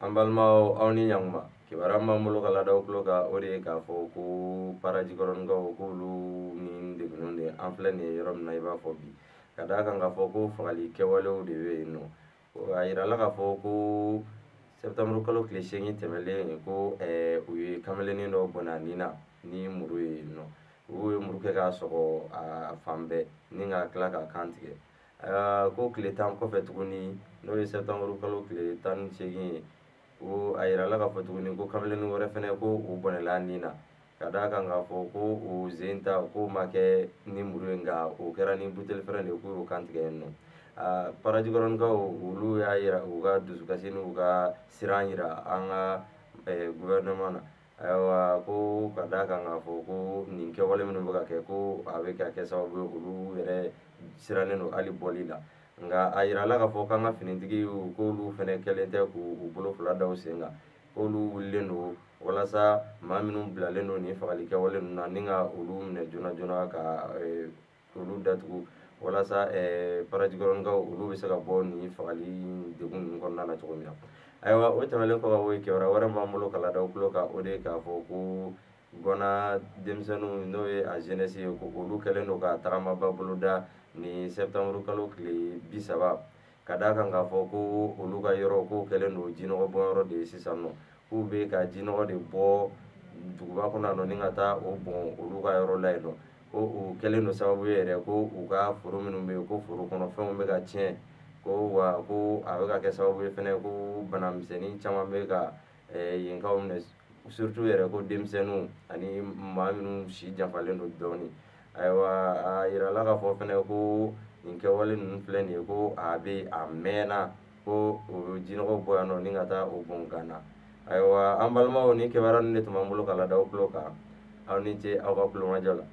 An balimaw, aw ni ɲankuma. Kibaruya min b'an bolo ka lada aw tulo kan, o de ye k'a fɔ ko Parajikɔrɔnikaw, k'olu ni degunnen de an filɛ nin ye yɔrɔ min na i b'a fɔ bi, ka d'a kan k'a fɔ ko fagali kɛwalew de bɛ yen nɔ. A yirala k'a fɔ ko septembre kalo tile 8 tɛmɛlen, ko u ye kamalennin dɔ bɔnɛ a ni na ni muru ye yen nɔ. U ye muru kɛ k'a sɔgɔ a fan bɛɛ ni ka tila k'a kan tigɛ. Ko tile 10 kɔfɛ tuguni, n'o ye septembre kalo tile 18 ye, ko a yirala k'a fɔ tuguni ko kamalennin wɛrɛ fɛnɛ, ko u bɔnɛla ni na, ka d'a kan k'a fɔ ko o zen ta k'o ma kɛ ni muru ye, nka o kɛra ni buteli fɛrɛn de ye, k'u y'o kan tigɛ yen nɔ. Parajikɔrɔnikaw, olu y'a yira u ka dusukasi n'u ka siran yira an ka gouvernement na. Ayiwa, ko ka d'a kan k'a fɔ ko nin kɛwale minnu bɛ ka kɛ, ko a bɛ ka kɛ sababu ye olu yɛrɛ sirannen don hali bɔli la. Nka a yirala k'a fɔ k'an ka finitigiw, k'olu fɛnɛ kɛlen tɛ k'u bolo fila da u sen kan, k'olu wulilen don walasa maa minnu bilalen don nin fagali kɛwale ninnu na, ni ka olu minɛ joona joona ka olu datugu, walasa Parajikɔrɔnikaw, olu bɛ se ka bɔ nin fagali degun ninnu kɔnɔna na cogo min na. Ayiwa, o tɛmɛnen kɔ ka bɔ yen, kibaruya wɛrɛ b'an bolo ka lada aw tulo kan, o de ye k'a fɔ ko Gwana denmisɛnninw, n'o ye a jeunesse ye, ko olu kɛlen don ka tagamaba boloda ni septembre kalo tile 30, ka d'a kan k'a fɔ ko olu ka yɔrɔ k'o kɛlen don jinɔgɔ bɔnyɔrɔ de ye sisan nɔ, k'u bɛ ka jinɔgɔ de bɔ duguba kɔnɔ nɔ ni ka taa o bɔn olu ka yɔrɔ la yen nɔ, ko o kɛlen don sababu ye yɛrɛ ko u ka foro minnu bɛ yen, ko foro kɔnɔ fɛnw bɛ ka tiɲɛ, ko wa ko a bɛ ka kɛ sababu ye fɛnɛ ko bana misɛnnin caman bɛ ka yenkaw minɛ, surtout yɛrɛ ko denmisɛnninw ani maa minnu si janfalen don dɔɔnin. Ayiwa, a yirala k'a fɔ fɛnɛ ko nin kɛwale ninnu filɛ nin ye, ko a bɛ a mɛnna ko o bɛ jinɔgɔ bɔ yan nɔ ni ka taa o bɔn Gana. Ayiwa, an balimaw, ni kibaruya ninnu de tun b'an bolo ka lada aw tulo kan. Aw ni ce aw ka tulomajɔ la.